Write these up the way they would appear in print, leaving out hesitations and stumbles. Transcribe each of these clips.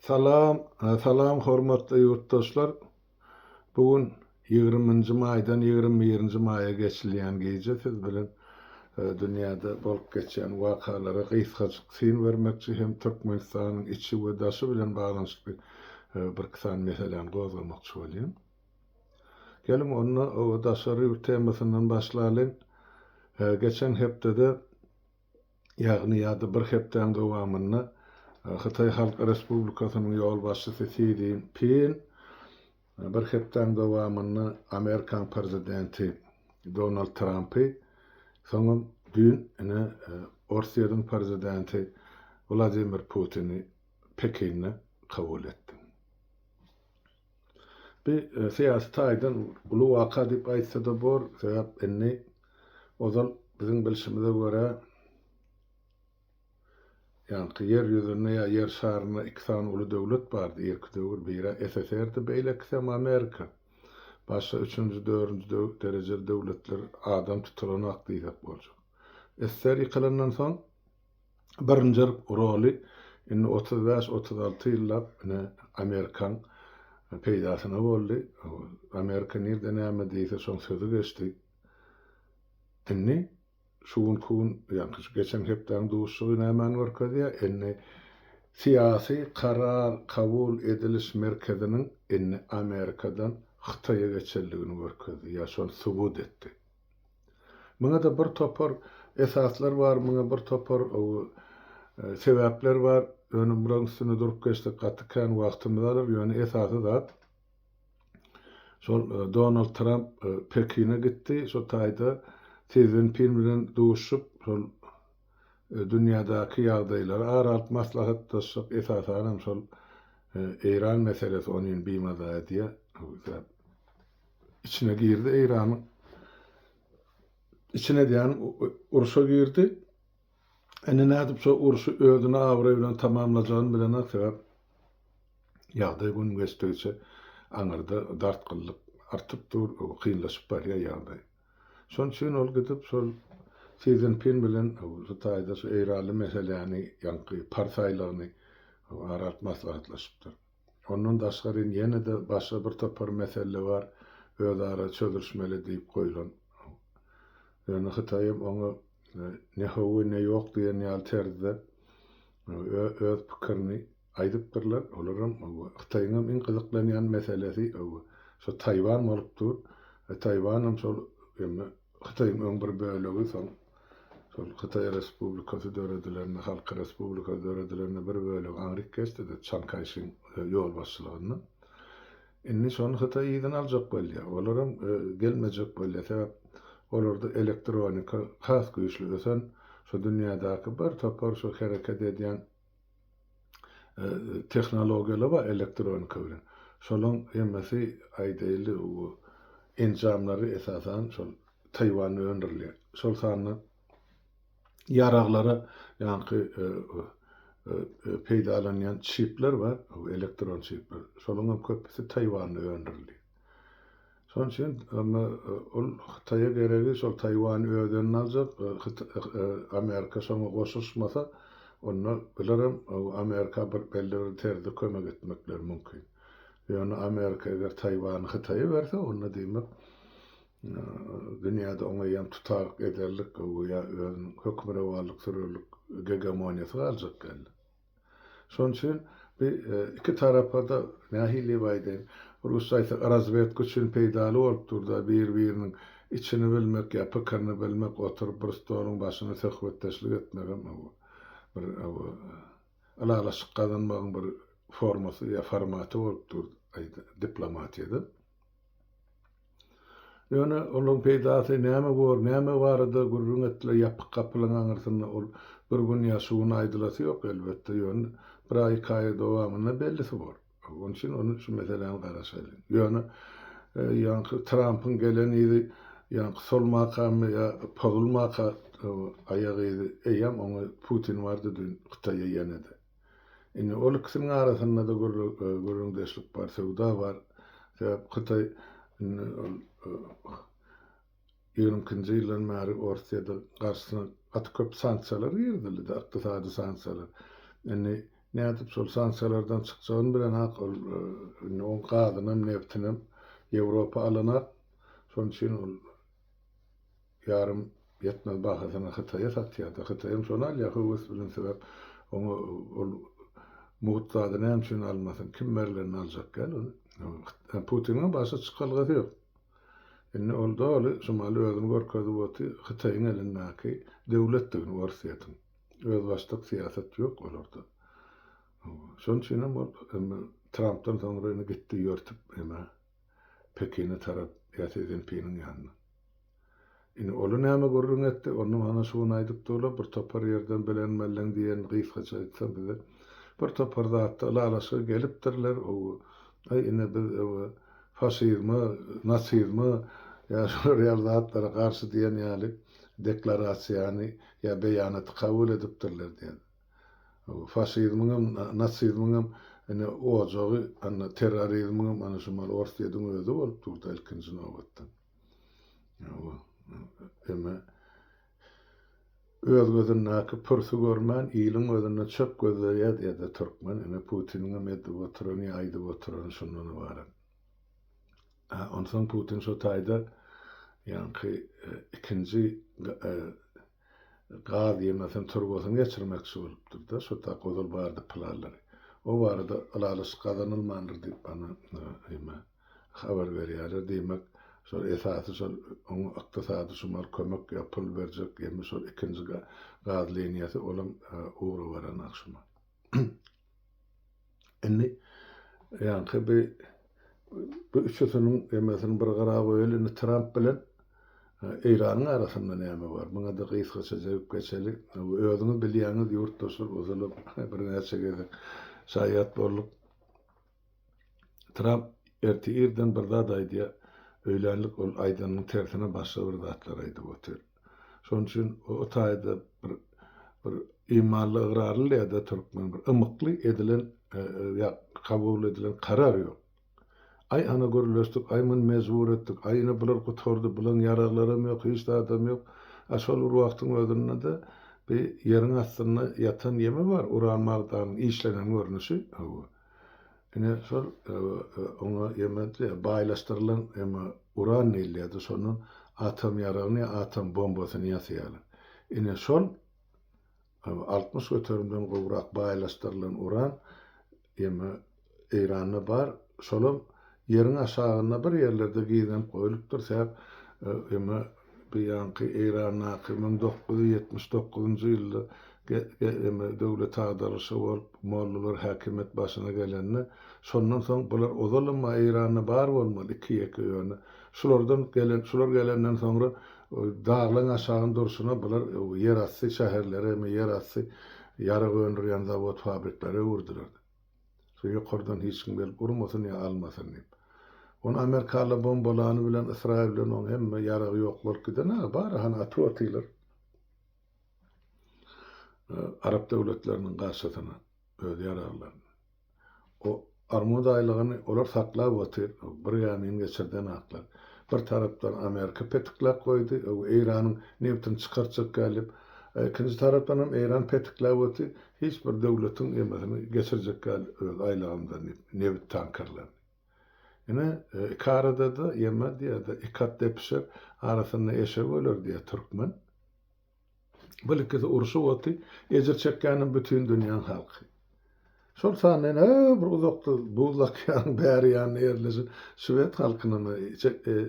Salam, salam hormatly ýurtdaşlar. Bu gün ýigriminji maýdan 21-nji maýa geçilýän gije siz bilen dünýäde bolup geçýän wakalara gysgajyk syn bermekçi hem Türkmenistanyň içi we daşy bilen baglanyşykly birki sany meseläni gozgamakçy bolýan. Geliň onda daşary ýurt temasyndan başlalyň. Geçen hepdede ýagny ýa-da bir hepdäň dowamynda Hytaý Halk Respublikasynyň ýolbaşçysy Si Szinpin bir hepdäň dowamynda Amerikan prezidenti Donald Trampy, soňam düýn ine Orsýetiň prezidenti Wladimir Putini Pekinde kabul etdi. Bu syýasy taýdan uly waka diýip aýtsa-da bor, sebäp indi ozal biziň bilşimize görä, ýaňky ýer ýüzünde ýa ýer şarynda iki sany uly döwlet bardy irki döwür, biri SSR-di, beýlekisem Amerika. Başga üçünji, dördünji derejeli döwletler adam tutulanok diýsek boljak. SSR ýykylandan soň, Birinji roly indi 35, 36 ýyllap ine Amerikaň peýdasyna boldy. Amerika nirde näme diýse şoň sözi geçdi. Indi şu günki gün, ýagny şu geçen hepdäň duşuşygy nämäni görkezýär? Indi syýasy karar kabul ediliş merkeziniň indi Amerikadan Hytaýa geçenligini görkezdi, ýa şony subut etdi. Muňa-da bir topar esaslar bar, muňa bir topar sebäpler bar. Ýöne bularyň üstünde durup geçsek gaty kän wagtymyzy alar. Ýöne esasy zat şol Donald Tramp Pekine gitdi. Şo taýda Si Szinpin bilen duşup, şol dünýädäki ýagdaýlary ara alyp maslahatlaşjak. Esasanam şol Eýran meselesi ony bimaza edýär. Içine girdi Eýranyň. Içine diýýän urşa girdi. Indi nädip şo urşy özüne abraý bilen tamamlajagyny bilenok, sebäp ýagdaý gün geçdigiçe aňyrda dartgynlyk artyp dur, kynlaşyp barýar ýagdaý. Şonuň üçin ol gidip şol Si Szinpin bilen şu taýda şu eýranly meseläni, ýaňky Pars aýlagyny ara alyp maslahatlaşypdyr. Ondan daşgary ýene-de başga bir topar mesele bar, özara çözülişmeli diýip goýlan. Ýöne Hytaýam oňa ne hawa, ne ýok diýen ýaly terzde öz pikirini aýdypdyrlar. Olaram Hytaýyňam iň gyzyklanýan meselesi şo Taýwan bolup dur. Taýwanam şol Hytaýyň öň bir bölegi, soň şol Hytaý Respublikasy döredilende, Halk Respublikasy döredilende bir bölegi aňryk geçdi-de, Çan Kaýşiň ýolbaşçylygynda. Indi şony Hytaý yzyna aljak bolýar. Olaram gelmejek bolýar. Sebäp olarda elektronika has güýçli ösen, şo dünýädäki bir topar şo hereket edýän tehnologiýalar bar elektronika bilen. Şolaň hemmesi aýdaýly bu enjamlary esasan şol Taýwanda öndürilýär. Şol sanda ýaraglara ýaňky peýdalanýan çipler bar, elektron çipler. Şolaň hem köpüsi Taýwanda öndürilýär. Şonuň üçin ol Hytaýa geregi şol Taýwany öz eline aljak, Amerika şoňa goşulyşmasa, onda bularem Amerika bir belli bir terzde kömek etmekleri mümkin. Ýöne Amerika eger Taýwany Hytaýa berse, onda diýmek dünýäde oňa eýýäm tutaryk ederlik ýa özüniň hökmürowanlyk sürerlik gegemoniýasy galjak däldi. Şonuň üçin bu iki tarapa-da nähili diýip aýdaýyn, rusça aýtsak razwedka üçin peýdaly bolup dur-da, bir-biriniň içini bilmek ýa pikirini bilmek, oturyp bir stoluň başynda söhbetdeşlik etmegem bir ylalaşyk gazanmagyň bir formasy ýa formaty bolup dur diplomatiýada. Ýöne olaryň peýdasy näme bor, näme barada gürrüň etdiler ýapyk gapylaryň aňyrsynda ol bir gün ýa şu gün aýdylasy ýok elbetde, ýöne bir aý iki aýyň dowamynda bellisi bor. Onuň üçin ony şu meseläni garaşalyň. Ýöne ýaňky Trampyň gelen yzy ýaňky solmakamy ýa pozulmaka aýak yzy eýýäm oňa Putin bardy düýn Hytaýa ýene-de. Indi ol ikisiniň arasynda-da gürrüňdeşlik bar, söwda bar. Sebäp Hytaý indi ol 22-nji ýyldan bäri Orsýede garşysyna gaty köp sanksiýalar girizildi-de, ykdysady sanksiýalar. Indi Nädip şol sanksiýalardan çykjagyny bilenak, ol indi oň gazynam, nebtinem Ýewropa alanak. Şonuň üçin ol ýarym ýetmez bahasyna Hytaýa satýar-da. Hytaýam şony alýar höwes bilen, sebäp oňa ol mugt zady näme üçin almasyn, kim berlenini aljak däl ony. Putiniňem başga çykalgasy ýok. Indi ol doly şumaly özüni görkezip otyr, Hytaýyň elindäki döwletdigini Orsýetiň. Özbaşdak syýasat ýok olarda. Şonuň üçin hem ol Trampdan soňra indi gitdi ýörtüp eme Pekine tarap ýa Si Szinpiniň ýanyna. Indi oly näme gürrüň etdi, ony maňa şu gün aýdyp durlar, bir topar ýerden bilenmelleň diýenini gysgaça aýtsam size. Bir topar zatda ylalaşyga gelipdirler, aý ine biz faşizme, nasizme ýa şolar ýaly zatlara garşy diýen ýaly deklarasiýany ýa beýanaty kabul edipdirler diýen. Faşizmiňem, nasizmiňem ine ojagy, ana terrorizmiňem ana şu mal Orsýetiň özi bolup durdy ilkinji nobatda. Eme öz gözündäki pürsi görmän iliň gözünde çöp gözleýär diýýär-de türkmen. Ine Putiniňem edip oturany ýa aýdyp oturany şundan ybarat. Ha, onsoň Putin şo taýda ýaňky ikinji gaz ýemesini turbasyny geçirmekçi bolupdyr-da, şo tak ozal bardy planlary. O barada ylalaşyk gazanylmandyr diýip bana eme habar berýärler. Diýmek, şol esasy şol oňa ykdysady şumal kömek ýa pul berjek ýemi şol ikinji gaz liniýasy olam ugra baranok şumal. Indi ýaňky bi bu üçüsiniň emesini bir gyra goýaly, indi Tramp bilen Eýranyň arasynda näme bar? Muňa-da gysgaça jegip geçeli. Özüňiz bilýäňiz, ýurtdaşlar, ozalam birnäçe gezek şaýat bolduk. Tramp erte irden bir zat aýdýar, öýlänlik ol aýdanynyň tersine başga bir zatlar aýdyp otyr. Şonuň üçin o taýda bir bir imanly ygrarly ýa-da türkmen bir ymykly edilen ýa kabul edilen karar ýok. Aý ana gürleşdik, aý muny mejbur etdik, aý ine bular gutardy, bulaň ýaraglaram ýok, hiç zadam ýok. A şol bir wagtyň özünde-de bir ýeriň astynda ýatan ýemi bar, uran magdanyň işlenen görnüşi. Hawa. Ine şol oňa ýeme diýýär, baýlaşdyrylan ýeme uran diýilýärdi, şondan atom ýaragyny ýa atom bombasyny ýasaýarlar. Ine şol 60 göterimden gowrak baýlaşdyrylan uran ýeme Eýranda bar, şolam ýeriň aşagynda bir ýerlerde gizlenip goýlupdyr, sebäp ýeme bu ýaňky Eýrandaky 1979-njy ýylda ýeme döwlet agdarylyşygy bolup, mollalar häkimiýet başyna gelende, şondan soň bular ozalam Eýranda bar bolmaly iki-ýeke ýöne şulardan gelen şular gelenden soňra daglaň aşagyny durşuna bular ýerasty şäherlere ýeme ýerasty ýarag öndürýän zawod-fabriklere öwürdiler. Şu ýokardan hiç kim gelip urmasyn ýa almasyn diýip. Ony amerikalylar bombalany bilen Ysraýyl bilen oň hemme ýaragy ýok bolup giden a bary hany atyp otyrlar. Arap döwletleriniň garşysyna öz ýaraglaryny. O Ormuz aýlagyny olar saklap otyr, bir gämini geçirden aklar. Bir tarapdan Amerika petikläp goýdy, Eýranyň nebtini çykartjak gelip, ikinji tarapdan hem Eýran petikläp otyr, hiç bir döwletiň emesini geçirjek däl öz aýlagyndan diýip, nebit tankerlerini. Ine, iki arada-da ýeme diýýär-de, iki at depişer, arasynda eşek öler diýýär türkmen. Bul ikisi urşup oty, ejir çekýänem bütin dünýäň halky. Şol sanda ine bir uzakda buzly okeanyň bäri ýanynda ýerleşen şwed halkynam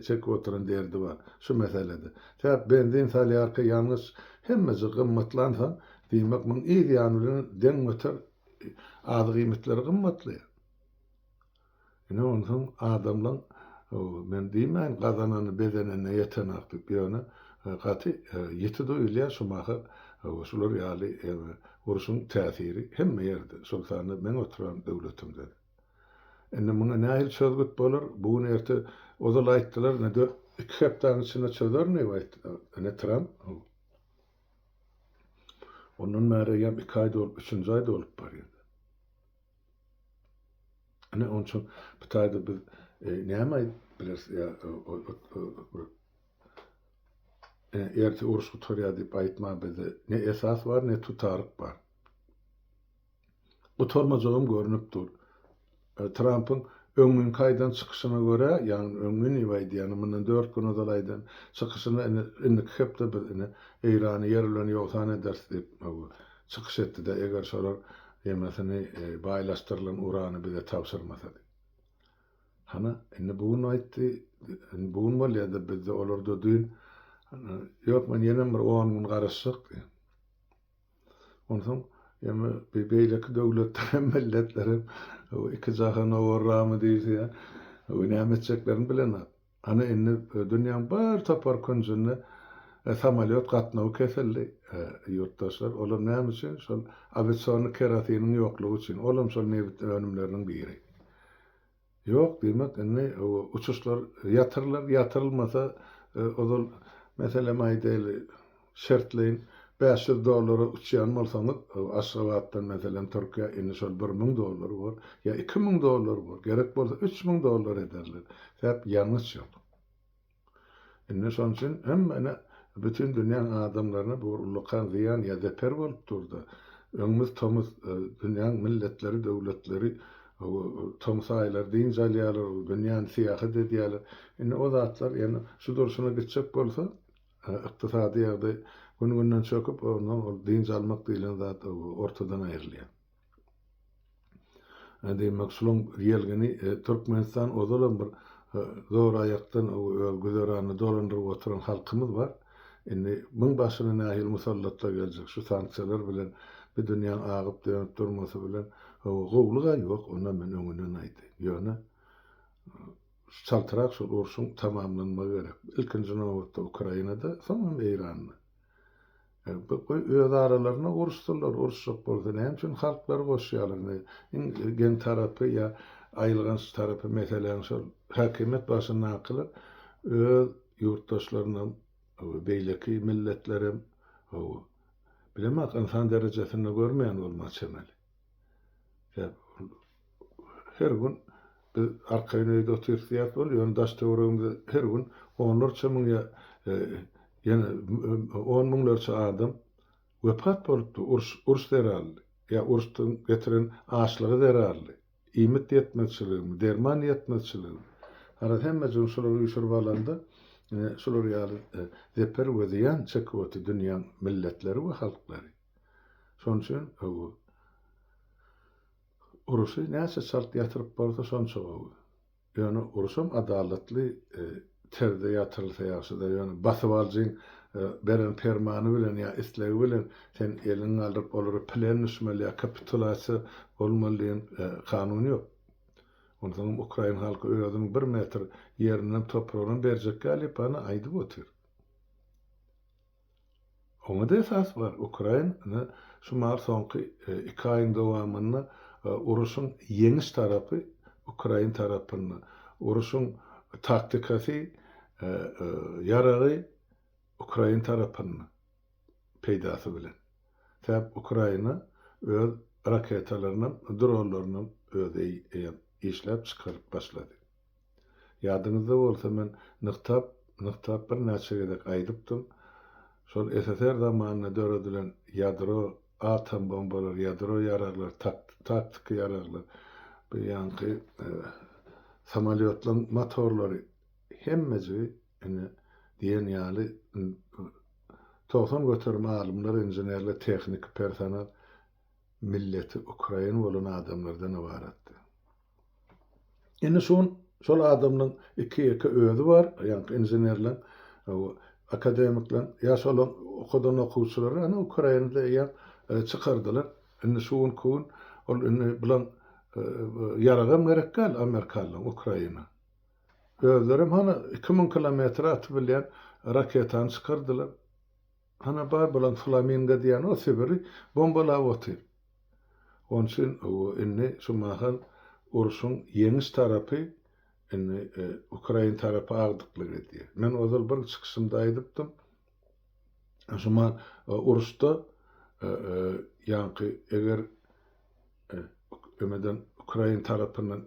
çekip oturan derdi bar şu meselede. Sebäp benzin salýarka ýangyç hemmeje gymmatlansoň, diýmek muň yz ýany bilen deň göter azyk iýmitleri gymmatlaýar. Ine onsoň adamlaň men diýmäýin gazanany bezenene ýetenak diýip ýöne gaty ýiti duýulýar şu mahal şular ýaly urşuň täsiri hemme ýerde şol sanda meň oturan döwletimde-de. Indi muňa nähili çözgüt bolar bu gün erte ozal aýtdylar ine iki hepdäniň içinde çözerin diýip aýtdylar ine Tramp ondan bäri eýýäm iki aý dolup üçünji aý dolup barýar. Ine onçun bu taýda biz näme aýdyp bileris ýa erte uruş gutarýar diýip aýtma bizde ne esas bar ne tutaryk bar. Gutarmajagam görnüp dur. Trampyň öňňinki aýdan çykyşyna görä, ýagny öňňin diýip aýdýany, mundan dört gün ozal aýdan çykyşynda indi indiki hepde biz indi Eýrany ýer bilen ýogsan ederis diýip çykyş etdi-de, eger şolar ýemesini baýlaşdyrylan urany bize tabşyrmasa diýip. Hany, indi bu gün aýtdy, indi bu gün bolýa-da bizde, olarda düýn. Ýok, men ýenem bir on gün garaşjak diýip. Onsoň ýa beýleki döwletlerem, milletlerem iki jahan owarramy diýilse, näme etjeklerini bilenok. Ana indi dünýäň bir topar künjünde samolýot gatnawy kesildi, ýurtdaşlar. Olam näme üçin? Şol awiasionnyý kerosiniň ýoklugy üçin. Olam şol nebit önümleriniň biri. Ýok, diýmek, indi uçuşlar ýatyrylar, ýatyrylmasa, ozal, meselem aýdaýly, şertleýin 500 dollara uçýan bolsaňyz, Aşgabatdan, meselem, Türkiýä, indi şol 1000 dollar bor, ýa 2000 dollar bor, gerek bolsa 3000 dollar ederler. Sebäp ýangyç ýok. Indi şonuň üçin hem ine bütin dünýäň adamlaryna bu bir ullakan zyýan ýa zeper bolup durda. Öňümiz tomus, dünýäň milletleri, döwletleri tomus aýlary dynç alýarlar, dünýäni syýahat edýärler. Indi o zatlar ýene şu durşuna gitjek bolsa, ykdysady ýagdaý gün-günden çöküp, ondan ol dynç almak diýlen zat ortadan aýrylýar. Diýmek, şulaň ýelgini Türkmenistan ozalam bir zor aýakdan öz güzeranyny dolandyryp oturan halkymyz bar. Indi muň başyna nähili musallatlar geljek, şu sanksiýalar bilen bir dünýäň agyp-dönüp durmasy bilen gowulyg-a ýok, onda men öňünden aýdaýyn. Ýöne şu çaltrak şol urşuň tamamlanmagy gerek. Ilkinji nobatda Ukrainada, soň hem Eýranda. Goý öz aralarynda uruşsynlar, uruşjak bolsa näme üçin halklary goşýarlar indi iň geň tarapy ýa aýylganç tarapy meseläň şol häkimiýet başyndakylar öz ýurtdaşlarynam beýleki milletlerem hawa bilemok ynsan derejesinde görmeýän bolmaga çemeli. Her gün biz arkaýyn öýde otyrys diýýäs bol, ýöne daş-töweregimizde her gün onlarça müň ýa ýene on müňlerçe adam wepat bolupdy uruş uruş zerarly ýa uruşdan getiren açlygy zerarly, iýmit ýetmezçiligimi, derman ýetmezçiligimi. Garaz hemmejigini şular üýşürip alanda ine şular ýaly zeper we zyýan çekip otyr dünýäň milletleri we halklary. Şonuň üçin uruşy näçe çalt ýatyryp bolsa şonça gowy. Ýöne uruşam adalatly terzde ýatyrylsa ýagşyda. Ýöne basybalyjyň beren permany bilen ýa islegi bilen sen eliňi galdyryp olara plen düşmeli ýa kapitulasiýa bolmaly diýen kanun ýok. Onsoňam ukrain halky özüniň bir metr ýerinden topragynam berjek ýaly ýpany aýdyp otyr. Oňa-da esas bar. Ukrain ine şu mahal soňky iki aýyň dowamynda uruşyň ýeňiş tarapy ukrain tarapynda. Uruşyň taktikasy, ýaragy ukrain tarapynda peýdasy bilen. Sebäp Ukraina öz raketalarynam, dronlarynam özi işläp çykaryp başlady. Ýadyňyzda bolsa men nygtap, nygtap birnäçe gezek aýdypdym, şol SSR zamanynda döredilen ýadro, atom bombalary, ýadro ýaraglar, taktiki ýaraglar, bu ýaňky samolýotlaryň motorlary hemmejigi ine diýen ýaly 90% alymlar, inženerler, tehniki personal milleti ukrain bolan adamlardan ybaratdy. Indi şun şol adamlaň iki-ýeke özi bar, ýaňky inženerleň, akademikleň, ýa şolaň okadan okuwçylary ana Ukrainada eýýäm çykardylar. Indi şu günki gün ol indi bulaň ýaragam gerek däl amerikanlaň Ukraina. Özlerem hany 2000 kilometre atyp bilýän raketany çykardylar. Hana bar bulaň flamingo diýýän o Sibiri bombalap otyr. Onuň üçin indi şu mahal urşuň ýeňiş tarapy indi ukrain tarapy agdyklyk edýär. Men ozal bir çykyşymda aýdypdym. Şu mahal uruşda ýaňky eger Ömeden ukrain tarapyndan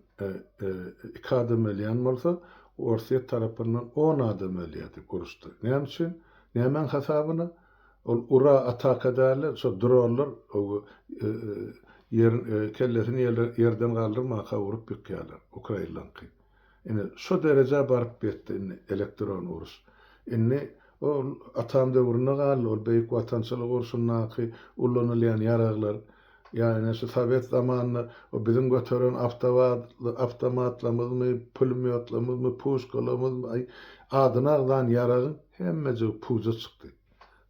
iki adam ölýän bolsa, orsýet tarapyndan on adam ölýär diýip uruşdy. Näme üçin? Nämäň hasabyna? Ol ura ataka dälde, şo dronlar. Ýer, kellesini ýerden galdyrmanka urup ýykýarlar, ukrainlaňky. Ine, şo derejä baryp ýetdi indi elektron uruş. Indi ol atam döwründe galdy, ol Beýik Watançylyk urşundaky ullanylýan ýaraglar. Ýa ine şu sowet zamanynda o biziň göteren awtomatlarymyzmy, pulemýotlarymyzmy, puşkalarymyzmy, aý, adyny agzan ýaragyň hemmejigi puja çykdy.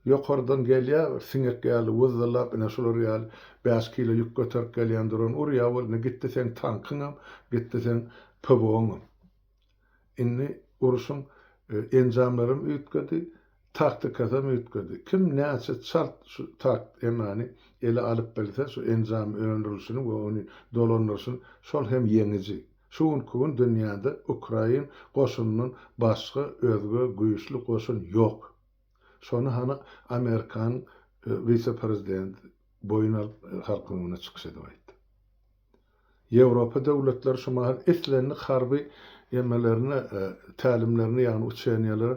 Ýokardan gelýär bir siňek ýaly wyzzylap ine şular ýaly bäş kilo ýük göterip gelýän duran urýar bol ine gitdi seň tankyňam gitdi seň PWO-ňam. Indi urşuň enjamlaram üýtgedi, taktikasam üýtgedi. Kim näçe çalt şu tak emany ele alyp bilse şu enjam öndürilişini we ony dolandyryşyny şol hem ýeňiji. Şu günki gün dünýäde ukrain goşunyndan başga özge güýçli goşun ýok. Şony hany Amerikanyň wise-prezidenti boýun alyp halkyň öňünde çykyş edip aýtdy. Ýewropa döwletleri şu mahal islendik harby emelerine, tälimlerine ýagny uçeniýalere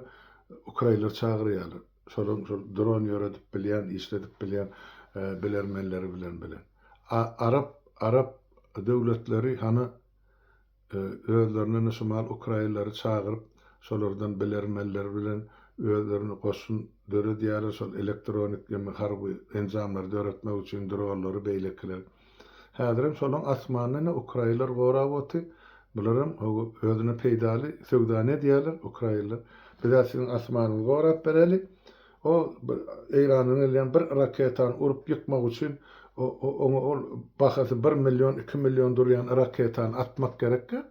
ukrainleri çagyrýarlar. Şolaryň şol dron ýöredip bilýän, işledip bilýän bilermenleri bilen bilen. Arap arap döwletleri hany Özlerine şumal ukrainleri çagyryp, şolardan bilermenler bilen özlerine goşun döredýärler, şol elektronik ýa harby enjamlary döretmek üçin dronlary, beýlekileri. Häzirem şolaň asmanyny ine ukrainler gorap oty, bularam özüne peýdaly söwdany edýärler ukrainler. Biz-ä siziň asmanyňyzy gorap bereli, O bir Eýrandan gelýän bir raketany urup ýykmak üçin oňa ol bahasy bir million, 2 million durýan raketany atmak gerekkä.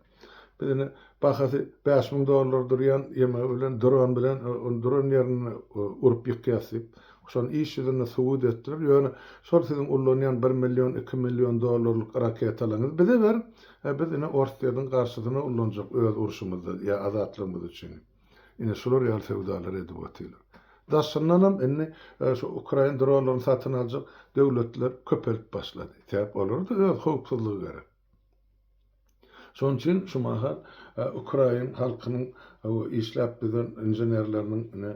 Biz ine bahasy 5000 dollar durýan ýeme bilen, dron bilen ony duran ýerinde urup ýykýas diýip, şony iş ýüzünde subut etdiler. Ýöne şol siziň ullanýan bir million, 2 million dollarlyk raketalaryňyzy bize beriň, biz ine Orsýetiň garşysyna ullanjak öz urşumyzda ýa azatlygymyz üçin. Ine şular ýaly söwdalar edip otyrlar. Daşyndanam indi şu ukrain dronlaryny satyn aljak döwletler köpelip başlady. Sebäp olara-da öz howpsuzlygy gerek. Şonuň üçin şu mahal ukrain halkynyň işläp düzen inženerleriniň ine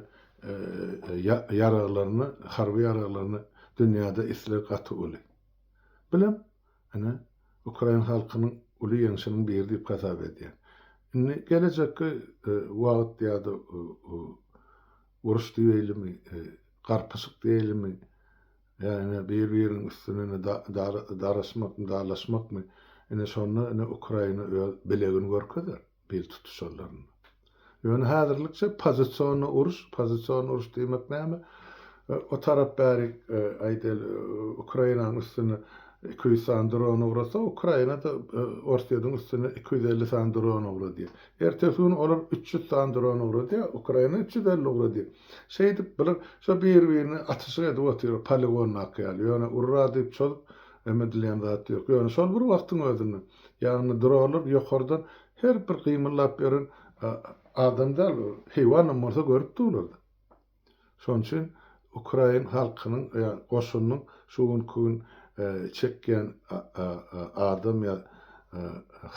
ýaraglaryna, harby ýaraglaryna dünýäde isleg gaty uly. Bilem Ine, ukrain halkynyň uly ýeňşiniň biri diýip hasap edýän. Indi gelejekki wagt ýa-da uruş diýeýlimi, garpyşyk diýeýlimi, ýa ine bir-biriniň üstüne ine daraşmakmy, dalaşmakmy, ine şonda ine Ukraina öz bilegini görkezer. bil tutuşanlarynda. Ýöne häzirlikçe pozisionna uruş, pozisionna uruş diýmek näme? O tarap bärik aýdaly Ukrainanyň üstüne 200 sany dron ugratsa, Ukraina-da Orsýetiň üstüne 250 sany dron ugradýar. Ertesi gün olar 300 sany dron ugradýar, Ukraina 350 ugradýar. Şeýdip bular şo bir-birine atyşyk edip otyr, poligondaky ýaly. Ýöne urra diýip çozup em edilýän zat ýok. Ýöne şol bir wagtyň özünde Ýagny dronlar ýokardan her bir gymyldap ýören adam däl, heýwanam bolsa görüp durlar-da. Şonuň üçin ukrain halkynyň ýa goşunynyň şu günki gün çekýän adam ýa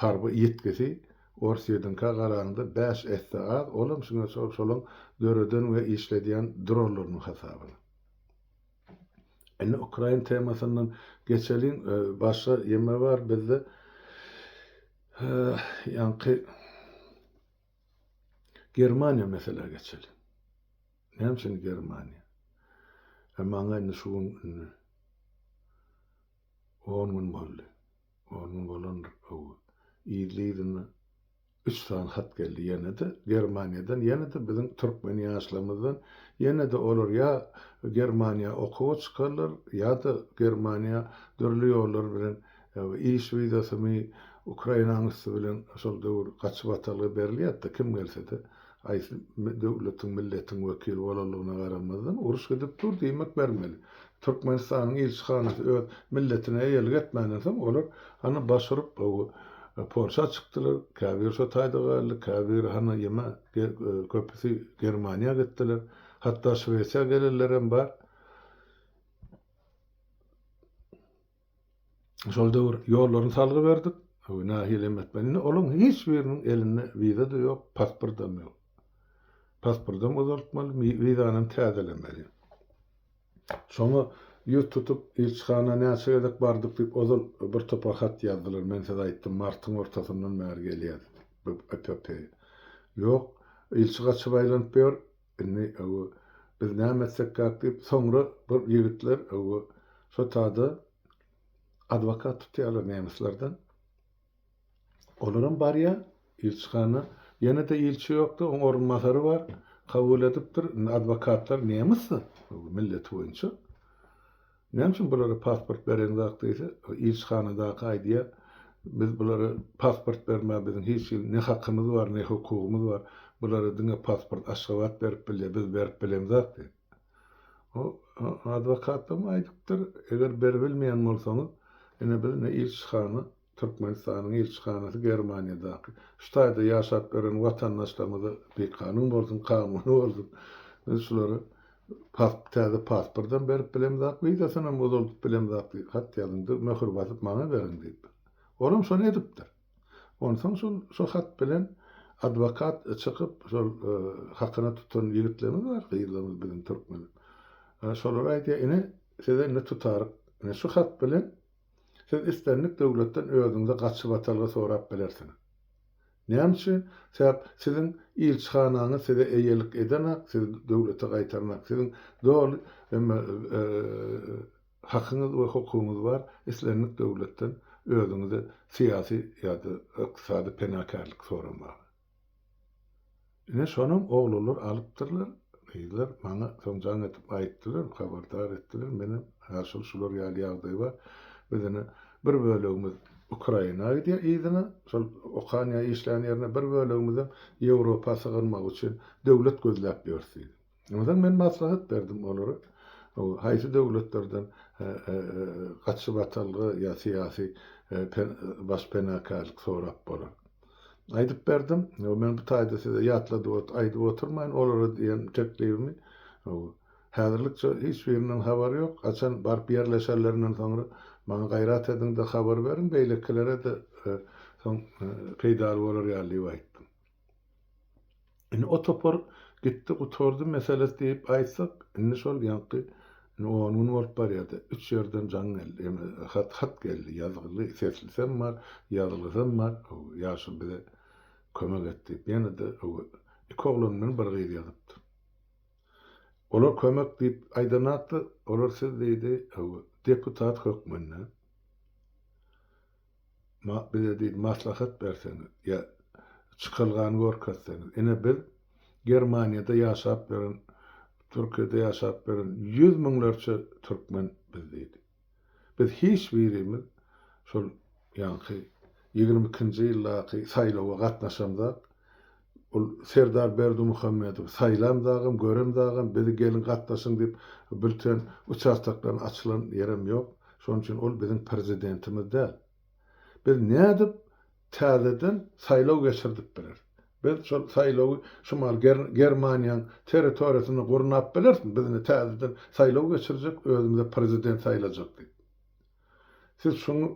harby ýitgisi Orsýetiňkä garanyňda bäş esse az, olam şuňa şolaň döreden we işledýän dronlarynyň hasabyna. Indi ukrain temasyndan geçeliň. Başga ýeme bar bizde. Ýaňky Germaniýa meselä geçeliň. Näme üçin Germaniýa? Maňa indi şu gün indi 10 gün boldy. 10 gün bolandyr. Yzly-yzyna Üç sany hat geldi ýene-de Germaniýadan, ýene-de biziň türkmen ýaşlarymyzdan, ýene-de olar ýa Germaniýa okuwa çykarlar, ýa-da Germaniýa dürli ýollar bilen iş wizasymy Ukrainanyň üsti bilen şol döwür gaçybatalga berilýärdi-de kim gelse-de haýsy döwletiň, milletiň wekili bolanlygyna garamazdan uruş gidip dur diýmek bermeli. Türkmenistanyň ilçihanasy öz milletine eýelik etmänden soň olar hany baş urup Polşa çykdylar, käbiri şo taýda galdy, käbiri hany ýeme köpüsi Germaniýa gitdiler. Hatda Şwesiýa gelenlerem bar. Şol döwür ýollaryny salgy berdik. Nähili hem etmeli. Indi olaryň hiç biriniň elinde wiza-da ýok, pasportam ýok. Pasportam uzaltmaly, wizanam täzelemeli. Şoňa. ýüz tutup ilçihana näçe gezek bardyk diýip ozal bir topar hat ýazdylar. Men size aýtdym, martyň ortasyndan bäri gelýär bu epopeýa. Ýok, ilçi gaçyp aýlanyp ýör. Indi öwü biz näme etsekkäk diýip, soňra bir ýigitler öwü şo tada adwokat tutýarlar nemislerden. Olaram barýar ilçihana. Ýene-de ilçi ýokdy, oň orunbasary bar. Kabul edipdir. Indi adwokatlar nemisdi, milleti boýunça. Näme üçin bulara pasport bereňzok diýse, ilçihanadaky aýdýar, biz bulara pasport bermäge biziň hiç hili ne hakymyz bar, ne hukugymyz bar. Bulara diňe pasport Aşgabat berip bilýär, biz berip bilemzok diýip. O adwokatam aýdypdyr, eger beribilmeýän bolsaňyz, ine biz ine ilçihana Türkmenistanyň ilçihanasy Germaniýadaky şu taýda ýaşap ýören watandaşlarymyza bikanun bolsun, kanuny bolsun, biz şulara pas täze pasportam berip bilemzok, wizasynam uzaldyp bilemzok diýip hat ýazyňda möhür basyp maňa beriň diýipdir. Olam şony edipdir. Onsoň şol şo hat bilen adwokat çykyp şol hakyna tutan ýigitlerimiz bar, gyzlarymyz biziň türkmen. Şolara aýdýar, ine size indi tutaryk, ine şu hat bilen Siz islendik döwletden özüňize gaçybatalga sorap bilersiňiz. Näme üçin? Sebäp siziň ilçihanaňyz size eýelik edenak, sizi döwlete gaýtarnak. Siziň doly emme hakyňyz we hukugyňyz bar islendik döwletden özüňize syýasy ýa-da ykdysady penakärlik soramaga. Ine şonam oglanlar alypdyrlar, gyzlar maňa soň jaň edip aýtdylar, habardar etdiler, menem hä şol şular ýaly ýagdaý bar, biz ine bir bölegimiz Ukraina gidýär yzyna, şol okan ýa işlän ýerine, bir bölegimizem Ýewropa sygynmak üçin döwlet gözläp ýörüs diýdi. Onsoň men maslahat berdim olara, haýsy döwletlerden gaçybatalga ýa syýasy baş penakärlik sorap bolar. Aýdyp berdim, men bu taýda size ýatladyp aýdyp oturmaýyn olara diýen teklibimi. Häzirlikçe hiç birinden habar ýok. Haçan baryp ýerleşenlerinden soňra maňa gaýrat ediň-de habar beriň, beýlekilere-de soň peýdaly bolar ýaly diýip aýtdym. Indi o topar gitdi gutardy meselesi diýip aýtsak, indi şol ýaňky indi on gün bolup barýardy. Üç ýerden jaň geldi, eme hat hat geldi, ýazgyly, seslisem bar, ýazgylysam bar. Ýaşuly bize kömek et diýip, ýene-de iki oglan bilen bir gyz ýazypdyr. Olar kömek diýip aýdanakdy, olar siz diýdi, deputat hökmünde Ma, bize diýdi, maslahat berseňiz, ýa çykalgany görkezseňiz. Ine biz Germaniýada ýaşap ýören, Türkiýede ýaşap ýören ýüz müňlerçe türkmen biz diýdi. Biz hiç birimiz şol ýaňky 22-nji ýyldaky saýlawa gatnaşamzak, ol Serdar Berdimuhamedowy saýlamzagam, göremzagam, bizi geliň gatnaşyň diýip bülten uçastoklaryň açylan ýerem ýok. Şonuň üçin ol biziň prezidentimiz däl. Biz nädip täzeden saýlaw geçirdip bileris? Biz şol saýlawy şu mahaly Germaniýaň territoriýasynda gurnap bilerismi? Biz indi täzeden saýlaw geçirjek, özümize prezident saýlajak diýip. Siz şuny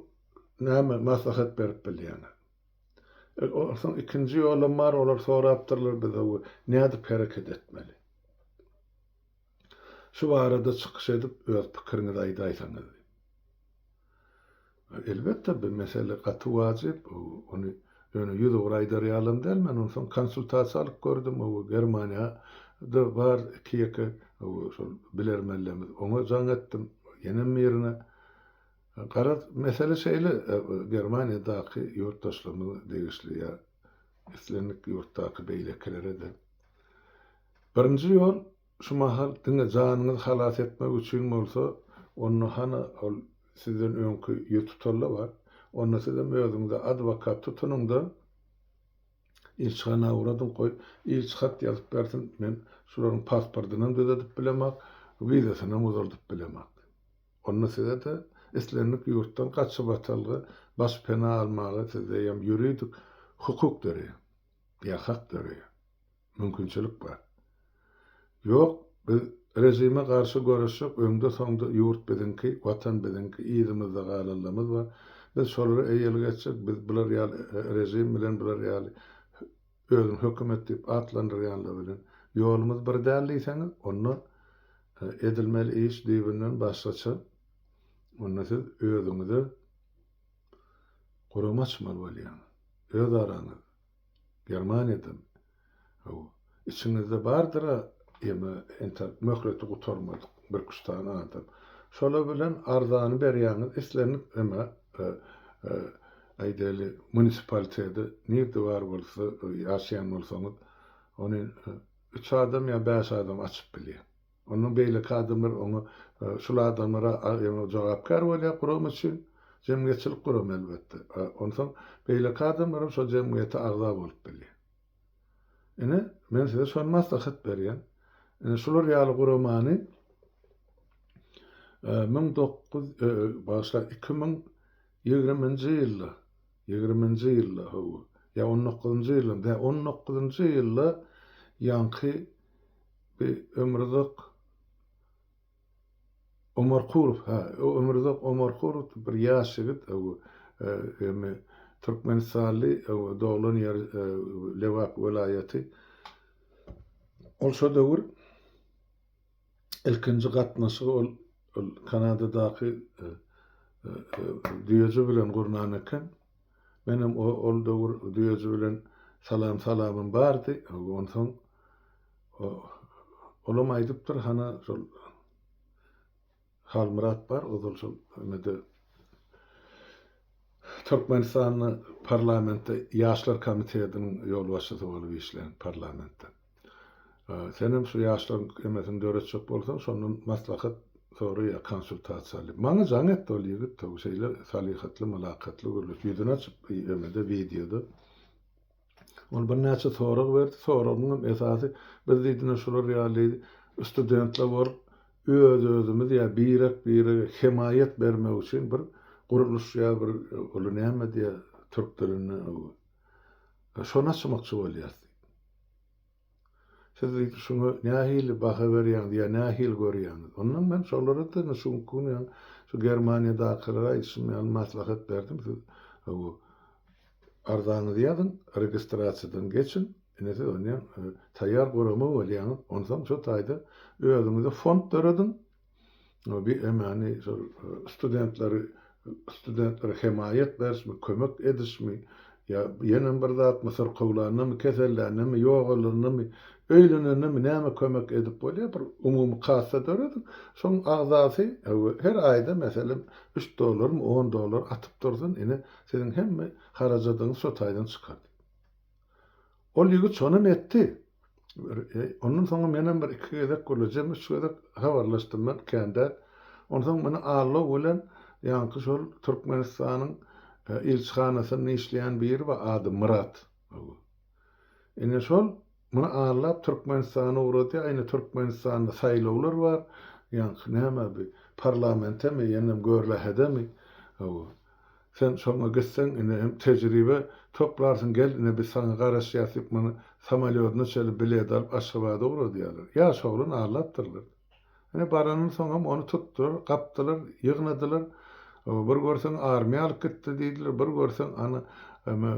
näme maslahat berip bilýäňiz? Onsoň ikinji ýolam bar, olar sorapdyrlar bize we nädip hereket etmeli? Şu barada çykyş edip öz pikiriňizi aýdaýsaňyz diýip. Elbetde bu mesele gaty wajyp, ony ýöne ýüzugra aýdar ýalam däl, men onsoň konsultasiýa alyp gördüm, Germaniýada bar iki-ýeke şol bilermenlerimiz, oňa jaň etdim, ýenem birine. Garaz, mesele şeýle, Germaniýadaky ýurtdaşlarymyza degişli ýa islendik ýurtdaky beýlekilere-de. Birinji ýol, şu mahal diňe janyňyzy halas etmek üçin bolsa, onda hany ol sizden öňki ýüz tutanlar bar, onda sizem özüňize adwokat tutunyň-da, ilçihana ugradyň, goý, ilçi hat ýazyp bersin, men şularyň pasportynam düzedip bilemok, wizasynam uzaldyp bilemok. Onda size-de islendik ýurtdan gaçybatalga, başpena almaga sizde hem ýuridik hukuk döreýär, ýa hak döreýär. Mümkinçilik bar. Ýok, biz režime garşy göreşjek, öňde-soňda ýurt biziňki, watan biziňki, yzymyzda galanlarymyz bar. Biz şolara eýelik etjek, biz bular ýaly režim bilen, bular ýaly özüni hökümet diýip atlandyrýanlar bilen ýolumyz bir däl diýseňiz, onda. Edilmeli iş düýbünden başgaça. Onda siz özüňize gurama açmaly bolýaňyz. Öz araňyzda. Germaniýadamy? Hawa. Içiňizde bardyr-a eme entek möhleti gutarmadyk birküç sany adam. Şolar bilen arzany berýäňiz islendik eme aýdaýly munisipalitede nirde bar bolsa ýaşaýan bolsaňyz ony üç adam ýa bäş adam açyp bilýär. Ondan beýleki adamlar oňa şul adamlara jogapkär bolýar gurama üçin, jemgyýetçilik gurama elbetde. Onsoň beýleki adamlaram şol jemgyýete agza bolup bilýär. Ine, men size şony maslahat berýän. Ine, şular ýaly guramany 19, bagyşla, 2020-nji ýylda, ýigriminji ýylda, hawa, ýa on dokuzynjy ýylda, dä, on dokuzynjy ýylda ýaňky bir Ömruzak Omarkulow, hä, Ömruzak Omarkulow diýip bir ýaş ýigit, hawa, emi türkmenistanly, hawa, doglan ýeri Lebap welaýaty. Ol şo döwür ilkinji gatnaşygy ol ol Kanadadaky düýeji bilen gurnan eken. Menem ol döwür düýeji bilen salam salamym bardy. Onsoň olam aýdypdyr, hana şol Halmyrat bar, ozal şol nede Türkmenistanda parlamentde ýaşlar komitetiniň ýolbaşçysy bolup işlän parlamentde. Senem şu ýaşlaryň emesini döretjek bolsaň, şondan maslahat sora ýa konsultasiýa al diýip. Maňa jaň etdi ol ýigit, şeýle salyhatly, mylakatly gürleşip, ýüzüni açyp emede, wideoda. Ol birnäçe sorag berdi, soragynyňam esasy, biz diýdi, şular ýaly diýdi, studentler bolup, öz-özümiz ýa birek-birege hemaýat bermek üçin bir gurluş ýa bir uly näme diýýär türk dilinde, şony açmakçy bolýarys diýdi. Siz diýdi, şuňa nähili baha berýäňiz ýa nähili görýäňiz? Ondan men şolara-da şu günki gün ýaňy şu Germaniýadakylara aýdyşym ýaly maslahat berdim, siz bu arzaňyzy ýazyň, registrasiýadan geçiň, ine siz onýan taýýar gurama bolýaňyz, onsoň şo taýda özüňize fond dörediň, Bir emani şol studentleri studentlere hemaýat berişmi, kömek edişmi ýa ýenem bir zatmy, syrkawlandamy, keselländemi, ýogalandamy, öýlenendemi näme kömek edip bolýar, bir umumy kassa dörediň. Şoň agzasy her aýda meselem üç dollarmy, on dollar atyp dursun, ine siziň hemme harajadyňyz şo taýdan çykar diýip. Ol ýigit şonam etdi. Ondan soňam menem bir iki gezek gürle, jem üç gezek habarlaşdym men, kän däl. Onsoň meni aldaw bilen ýaňky şol Türkmenistanyň ilçihanasynda işleýän biri bar, ady Myrat. Ine şol muny aldap Türkmenistana ugradýar, ine Türkmenistanda saýlawlar bar, ýaňky näme bi parlamentemi, ýenem görlähedemi, hawa. Sen şoňa gitseň ine hem tejribe toplarsyň gel ine biz saňa garaşýas diýip muny samolýodyna çenli bilet alyp Aşgabada ugradýarlar. Ýaş oglan aldapdyrlar. Ine barandan soňam ony tutdular, gapdylar, ýygnadylar. Bir görseň armiýa alyp gitdi diýdiler, bir görseň ana eme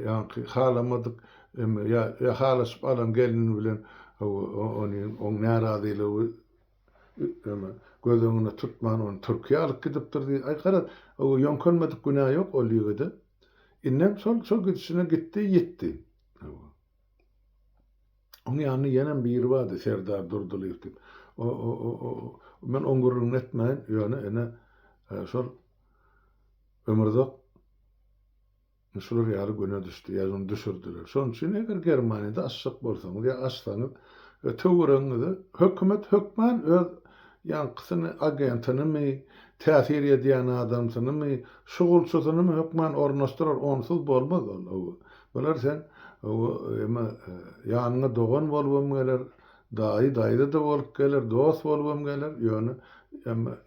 ýaňky halamadyk eme ýa halaşyp alan gelin bilen ony oň närazylygy Ýöne göz öňünde tutman ony Türkiýä alyp gidipdir diýdi. Aý garaz, ýöňkelmedik günä ýok ol ýigide. Indem şol şol gidişine gitdi, ýitdi. Hawa. Oň ýanynda ýenem biri bardy, Serdar Durdylyýew diýip. O o o o men oň gürrüňini etmäýin, ýöne ine şol Ömürzak Şular ýaly güne düşdi, ýa ony düşürdiler. Şonuň üçin eger Germaniýada açjak bolsaňyz ýa açsaňyz, töweregiňize hökümet hökman öz ýaňkysyny, agentinymy, täsir edýän adamsynymy, şugulçysynymy hökman ornaşdyrar, onsuz bolmaz ol. Bular sen eme ýanyňa dogan bolubam geler, daýy, daýza-da bolup geler, dost bolubam geler, ýöne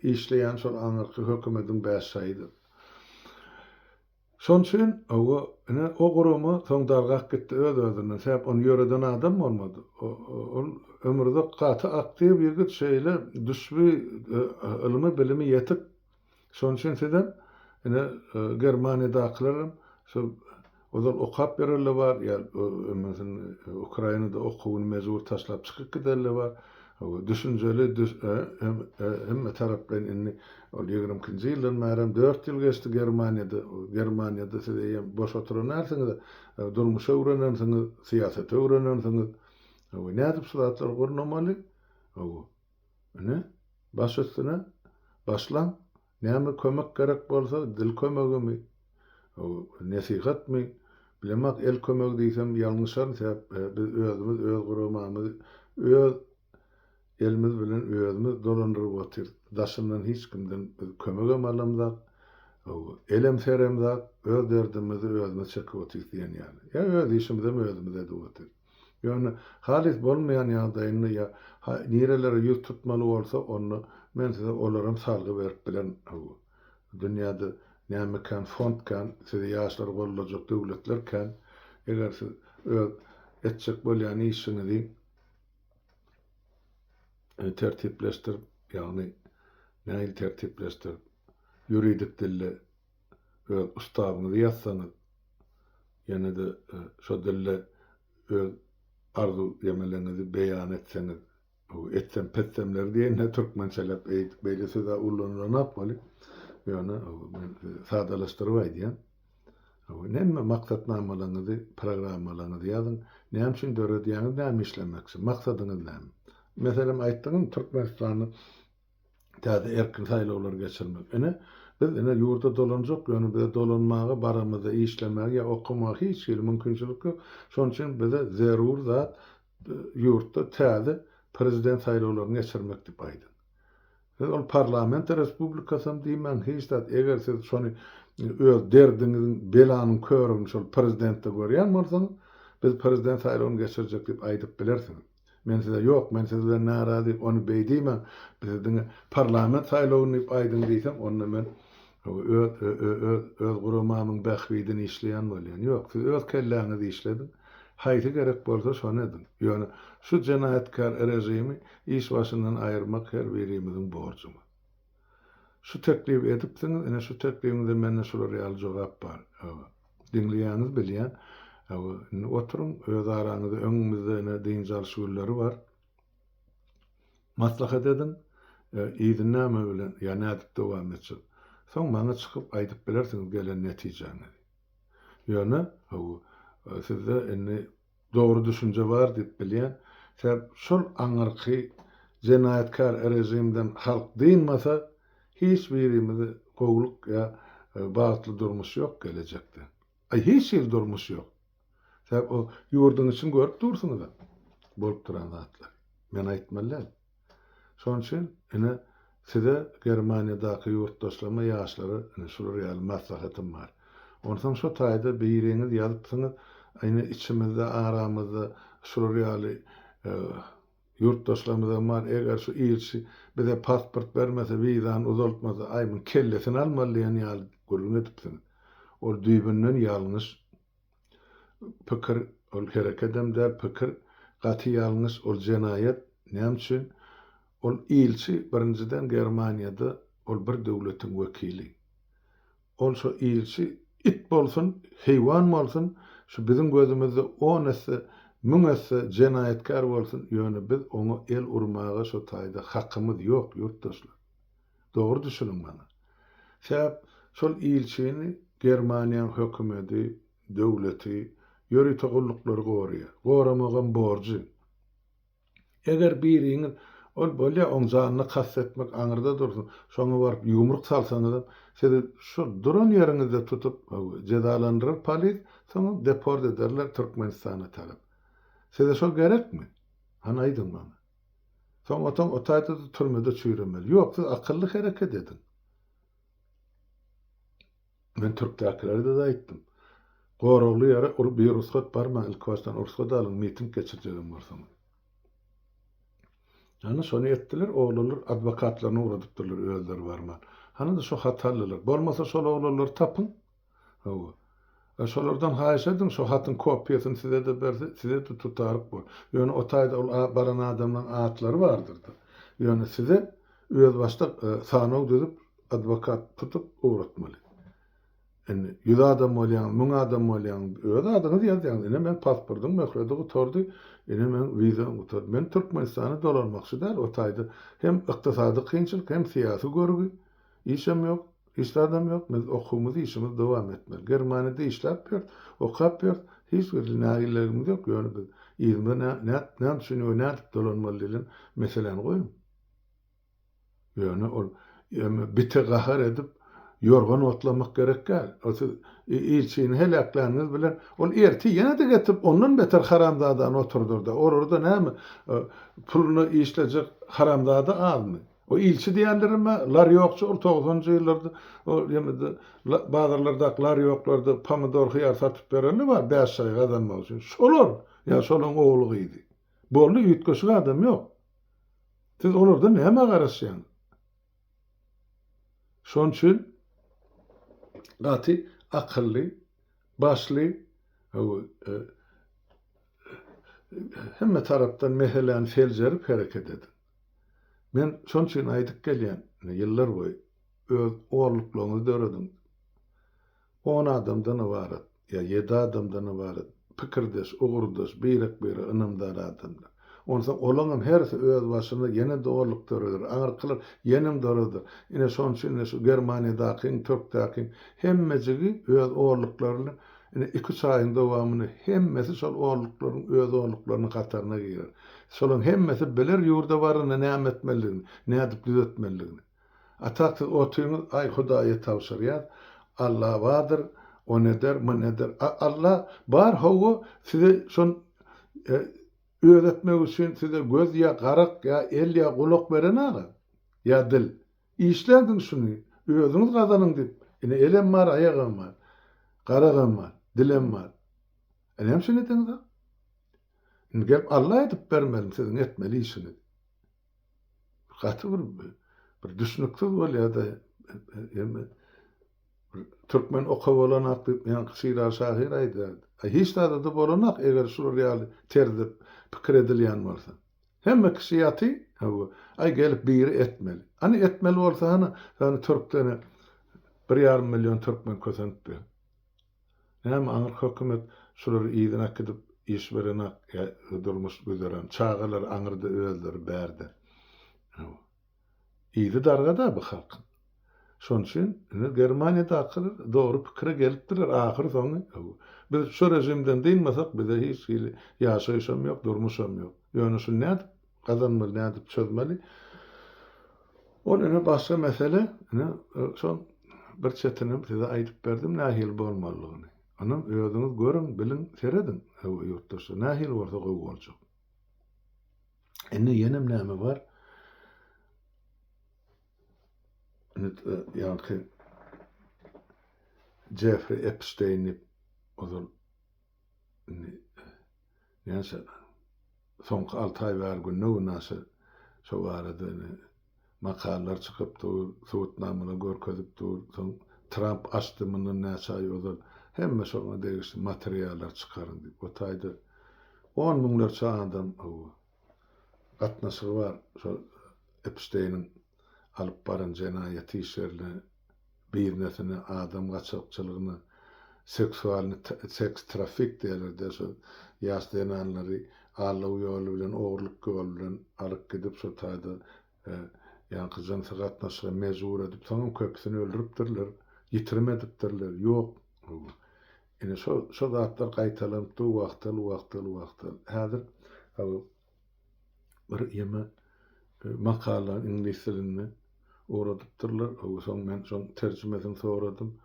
işleýän şol aňyrky hökümediň bäş şaýydyr. Şonuň üçin, hawa, ine, o gurama soň dargap gitdi öz-özünden. Sebäp ony ýöreden adam bolmady. Ol Ömürzak gaty aktiw ýigit, şeýle düşbi, ylmy-bilimi ýetik. Şonuň üçin sizem, ine, Germaniýadakylaram şu ozal okap ýörenler bar, ýa Ukrainada okuwyny mejbur taşlap çykyp gidenler bar. Düşünjeli hemme taraplaýyn indi ol 22-nji ýyldan bärem 4 ýyl geçdi Germaniýada. Germaniýada siz eýýäm boş oturan dälsiňiz. Durmuşy öwrenensiňiz, syýasaty öwrenensiňiz. Nädip şu zatlary gurnamaly? Ine, baş üstüne başlaň. Näme kömek gerek bolsa, dil kömegimi, nesihatmy, bilemok, el kömegi diýsem ýalňyşaryn, sebäp biz özümiz öz guramamyzy öz elimiz bilen özümiz dolandyryp otyrys. Daşyndan hiç kimden biz kömegem alamzak, elem seremzak, öz derdimizi özümiz çekip otyrys diýen ýaly. Ýa öz işimizem özümiz edip otyrys. Ýöne halys bolmaýan ýagdaýynda ýa nirelere ýüz tutmaly bolsa, onda men size olaram salgy berip bilerin. Hawa, dünýäde näme kän, fond kän, sizi ýaşlar gollajak döwletler kän. Eger siz öz etjek bolýan işiňizi tertipleşdirip, ýagny nähili tertipleşdirip, ýuridik dilde öz ustawyňyzy ýazsaňyz, ýene-de şo dilde öz arzuw-ýemeleňizi beýan etseňiz, etsem-petsemleri diýende türkmençeläp eýdip beýle söz-ä ullanylanok weli, ýöne men sadalaşdyryp aýdýan. Hemme maksatnamalaryňyzy, programmalaryňyzy ýazyň. Näme üçin döredýäňiz, näme işlemekçi, maksadyňyz näme? Meselem, aýtdyňyzmy, Türkmenistanda täze erkin saýlawlary geçirmek. Ine, biz ine ýurda dolanjak, ýöne bize dolanmaga, baramyzda işlemäge ýa okamaga hiç hili mümkinçilik ýok. Şonuň üçin bize zerur zat ýurtda täze prezident saýlawlaryny geçirmek diýip aýdyň. Siz ol parlament respublikasam diýmäň, hiç zat. Eger siz şony öz derdiňiziň, belanyň körügini şol prezidentde görýän bolsaňyz, biz prezident saýlawyny geçirjek diýip aýdyp bilersiňiz. Men size ýok, men siz bilen närazy, ony beý diýmäň, bize diňe parlament saýlawyny diýip aýdyň diýsem, onda men öz öz öz guramamyň bähbidini işleýän bolýan. Ýok, siz öz kelläňizi işlediň, haýsy gerek bolsa şony ediň. Ýöne şu jenaýatkär režimi iş başyndan aýyrmak her birimiziň borjumyz. Şu teklibi edipsiňiz, ine şu teklibiňize mende şular ýaly jogap bar. Diňleýäňiz bilýän. Hawa, indi oturyň, öz araňyzda öňüňizde ine dynç alyş günleri bar. Maslahat ediň, yzy näme bilen ýa nädip dowam etjek. Soň maňa çykyp aýdyp bilersiňiz gelen netijäňizi. Ýöne, hawa, sizde indi Dogry düşünje bar diýip bilýän. Sebäp şol aňyrky jenaýatkär režimden halk dynmasa hiç birimizi gowulyk ýa bagtly durmuş ýok gelejekde. Aý hiç hili durmuş ýok. Sebäp o ýurduň içini görüp dursuňyza bolup duran zatlary. Men aýtmaly däl. Şonuň üçin ine size Germaniýadaky ýurtdaşlaryma ýaşlara ine şular ýaly maslahatym bar. Onsoň şo taýda biriňiz ýazypsyňyz ine içimizde aramyzda şular ýaly ýurtdaşlarymyzam bar eger şu ilçi bize pasport bermese wizany uzaltmasa aý muň kellesini almaly diýen ýaly gürrüň edipsiňiz. Ol düýbünden ýalňyş. Pikir, ol herekedem däl, pikir gaty ýalňyş, ol jenaýat. Näme üçin? Ol ilçi birinjiden Germaniýada ol bir döwletiň wekili. Ol şo ilçi it bolsun, heýwan bolsun, şu biziň gözümizde on esse, müň esse jenaýatkär bolsun, ýöne biz oňa el urmaga şo taýda hakymyz ýok, ýurtdaşlar. Dogry düşüniň maňa. Sebäp şol ilçini Germaniýaň hökümedi, döwleti, ýörite gulluklary goraýar. Goramagam borjy. Eger biriňiz ol bolýa oň janyna kast etmek aňyrda dursun, şoňa baryp ýumruk salsaňyzam sizi şol duran ýeriňizde tutup jezalandyrar polis, soňam deport ederler Türkmenistana tarap. Size şol gerekmi? Hany aýdyň maňa. Soň otaň o taýda-da türmede çüýremeli. Ýok, siz akylly hereket ediň. Men türkdäkilere-de aýtdym. Goragly ýere birugsat barmaň, ilkibaşdan rugsat alyň, miting geçirjegem bolsaňyz. Hany şony etdiler, oglanlar adwokatlaryny ugradypdyrlar özleri barman. Hany-da şo haty aldylar. Bolmasa şol oglanlary tapyň. Hawa. E, şolardan haýyş ediň, şo hatyň kopiýasyny size-de berse, size-de tutaryk bor. Ýöne o taýda ol baran adamlaryň atlary bardyr-da. Ýöne size özbaşdak e, sanaw düzüp, adwokat tutup ugratmaly. Indi 100 adam bolýaňyz, 1000 adam bolýaňyz, öz adyňyzy ýazýaňyz. Ine meň pasportyň möhleti gutardy, ine meň wizam gutardy. Men Türkmenistana dolanmakçy däl, o taýda hem ykdysady kynçylyk, hem syýasy görgi, işem ýok, hiç zadam ýok. Biz okuwymyzy, işimizi dowam etmeli. Germaniýada işläp ýörüs, okap ýörüs, hiç bir nägileligimiz ýok, ýöne biz yzymyza näme üçin we nädip dolanmaly diýlen meseläni goýuň. Ýöne ol bite gahar edip, ýorgan otlamak gerek däl. Ol siz ilçini heläkläniňiz bilen, ol ertir ýene-de getirip, ondan beter haramzadany oturdar-da. Olarda näme, puluna işlejek haramzada azmy? O ilçi diýenlerem-ä larýokçy, ol togsanynjy ýyllarda ol ýene-de bazarlardaky larýoklarda pomidor, hyýar satyp berenler bar, bäş şaýy gazanmak üçin. Şolar, ýa şolaň ogly-gyzy. Boldy, üýtgeşik adam ýok. Siz olardan nämä garaşýaňyz? Şonuň üçin gaty akylly, başly, hemme tarapdan meseläni seljerip hereket ediň. Men şonuň üçin aýdyp gelýän, ýyllar boýy öz orluklaryňyzy dörediň. On adamdan ybarat ýa ýedi adamdan ybarat pikirdeş, ugurdaş, birek-birege ynamdar adamlar. Onsoň olaňam hersi öz başyna ýene-de orluk döreder, aňyrkylar ýenem döreder. Ine şonuň üçin ine şu Germaniýadakyň, Türkdäkiň hemmejigi öz orluklary bilen ine iki-üç aýyň dowamynda hemmesi şol orluklaryň öz orluklarynyň hataryna girer. Şolaň hemmesi biler ýurda baranda näme etmelidigini, nädip düzetmelidigini. A tak siz otyňyz aý hudaýa tabşyrýas Alla bardyr on eder mun eder a Alla bar hawa size şon öz etmek üçin size göz ýa garak ýa el ýa gulak beren aga ýa dil işlädiň şuny özüňiz gazanyň diýip ine elem bar aýagam bar garagam bar dilem bar a näme üçin edeňizok indi gelip Alla edip bermelimi siziň etmeli işiňizi. Gaty bir bir düşnüksiz bolýar-da. Hem türkmen oka bolanak diýip, ýaňky Şiraz şahyr aýdýardy. A hiç zada-da bolanak, eger şular ýaly terzde pikir edilýän bolsa. Hemme kişi ýaty, hawa, aý gelip biri etmeli. Hany etmeli bolsa hany, hany türkden bir ýarym million türkmen kösenip ýör. Näme aňyrky hökümet şulary yzyna äkidip iş berenak ýa durmuş güzeran çagalary aňyrda özleri bärde. Hawa. Yzy dargada bu halkyň. Şonuň üçin indi Germaniýadakylar dogry pikire gelipdirler ahyr soňy. Hawa. Biz şu režimden dynmasak bize hiç hili ýaşaýyşam ýok durmuşam ýok. Ýöne şuny nädip gazanmaly nädip çözmeli. Ol ine başga mesele, ine şol bir çetinem size aýdyp berdim nähili bolmalydygyny. Onam özüňiz görüň, biliň, serediň, hawa ýurtdaşlar, nähili bolsa gowy boljak. Indi ýenem näme bar? Indi ýaňky Jeffri Epstein diýip ozal indi näçe soňky alty aý bäri günde-günaşa şo barada indi makalalar çykyp dur, subutnamalar görkezip dur. Soň Tramp açdy mundan näçe aý ozal hemme şoňa degişli materiallar çykaryň diýip. O taýda on müňlerçe adam hawa gatnaşygy bar şo Epsteiniň alyp baran jenaýat işlerine biznesine, adam gaçakçylygyna, seksualny seks trafik diýerler-de şo ýaş zenanlary aldaw ýoly bilen, ogurlyk ýoly bilen alyp gidip şo taýda ýaňky jynsy gatnaşyga mejbur edip, soňam köpüsini öldüripdirler, ýitirim edipdirler, ýok. Ine şo şo zatlar gaýtalanyp dur wagtal wagtal wagtal. Häzir bir ýeme makala iňlis dilinde ugradypdyrlar. Soň men şoň terjimesini soradym.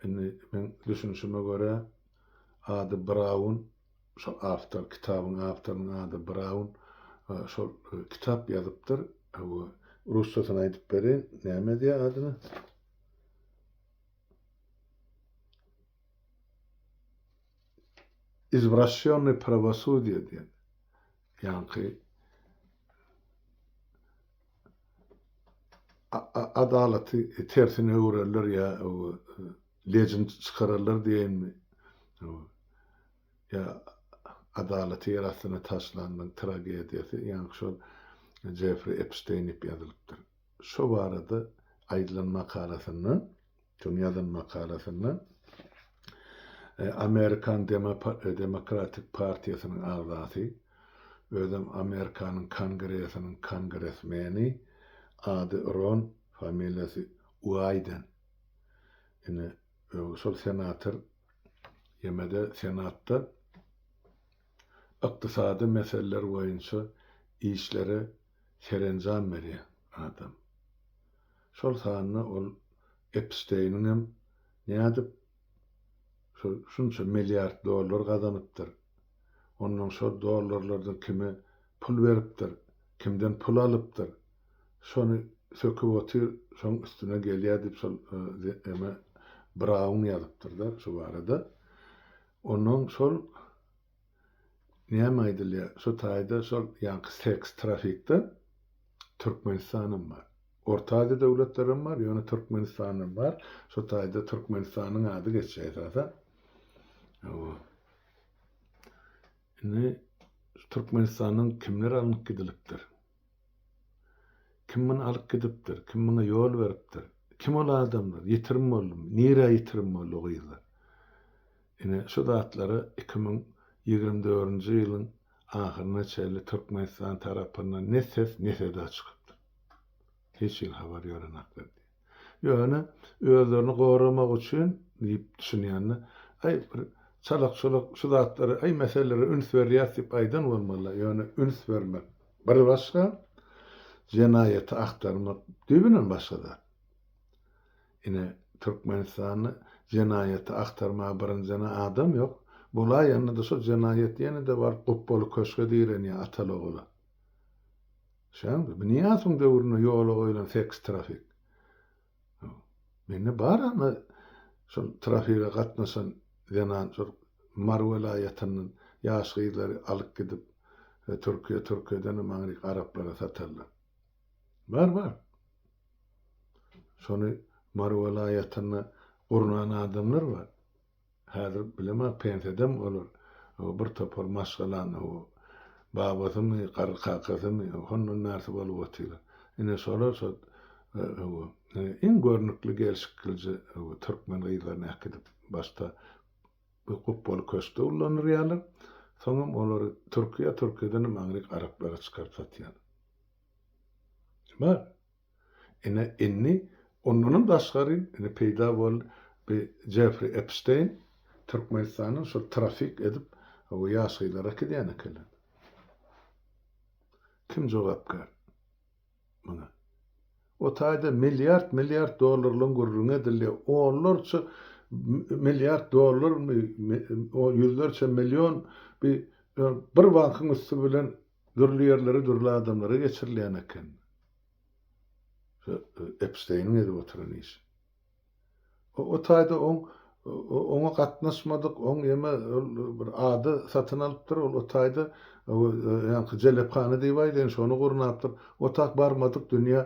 Indi meň düşünişime görä ady Braun, şol awtor, kitabyň awtorynyň ady Braun. Şol kitap ýazypdyr. Rusçasyny aýdyp bereýin. Näme diýýär adyny? Izwraşýonnyý prawosudýe diýen ýaňky adalaty tersine öwrerler ýa lejin çykararlar diýeýinmi? Ýa adalaty ýer astyna taşlanyň tragediýasy ýaňky şol Jeffri Epsteýn diýip ýazylypdyr. Şo barada aýdylan makalasynda, şoň ýazan makalasynda. Amerikan Demokratik partiýasynyň agzasy, özem Amerikanyň Kongresiniň kongresmeni, ady Ron, familiýasy Uaýden. Ine, şol senator ýemede Senatda ykdysady meseleler boýunça işlere serenjam berýän adam. Şol sanda ol Epsteýniňem nädip şol şunça milliard dollar gazanypdyr, onnoň şol dollarlardan kime pul beripdir, kimden pul alypdyr, şony söküp otyr, şoň üstüne gelýär diýip şol eme Braun ýazypdyr-da şu barada. Onnoň şol näme aýdylýar, şu taýda şol ýaňky seks trafikde Türkmenistanam bar. Orta Aziýa döwletlerem bar, ýöne Türkmenistanam bar. Şu taýda Türkmenistanyň ady geçýär esasan. Hawa. Indi Türkmenistandan kimler alnyp gidilipdir? Kim muny alyp gidipdir? Kim muňa ýol beripdir? Kim ol adamlar? Ýitirim boldumy? Nirä ýitirim boldy o gyzlar? Ine, şu zatlara 2024-nji ýylyň ahyryna çenli Türkmenistan tarapyndan ne ses, ne seda çykypdyr. Hiç hili habar ýörenaklar diýýär. Ýöne özlerini goramak üçin diýip düşünýände, aý bir çalak-çulak şu zatlara, aý meselelere üns berýäs diýip aýdan bolmaly-la. Ýöne üns bermek bir başga, jenaýaty agtarmak düýbünden başga zat. Ine, Türkmenistanda jenaýaty agtarmaga birinjene adam ýok. Bolaýanda-da şol jenaýat ýene-de baryp gupbaly köşge direnýär ataly-ogula. Şäňmi? Bu Nyýazowyň döwründe ýola goýlan seks trafik. Mende bar ana şol trafige gatnaşan zenan şol Mary welaýatyndan ýaş gyzlary alyp gidip Türkiýe, Türkiýedenem aňryk araplara satarlar. Bar bar. Şony Mary welaýatynda gurnan adamlar bar. Häzir bilemok pensiýadamy olar, bir topar maşgalany babasymy, garry kakasymy hondan bärsi bolup otyrlar. Ine şolar şo iň görnükli gelşiklije türkmen gyzlaryny äkidip başda gupbaly köşkde ullandyrýarlar. Soňam olary Türkiýä, Türkiýedenem aňryk araplara çykaryp satýarlar. Bar. Ine indi ondanam daşgary ine peýda boldy bi Jeffri Epsteýn Türkmenistandan şol trafik edip o ýaş gyzlary äkidýän ekenler. Kim jogapkär muňa? O taýda milliard milliard dollarlaryň gürrüňi edilýär. Onlarça milliard dollarmy ýüzlerçe million bi bir bankyň üsti bilen dürli ýerlere dürli adamlara geçirilýän eken. Şu Epsteýniň edip oturan işi. O taýda oň oňa gatnaşmadyk, oň ýeme ol bir ada satyn alypdyr, ol o taýda ýaňky jelephana diýip aýdaýyn, şony gurnapdyr. O tak barmadyk dünýä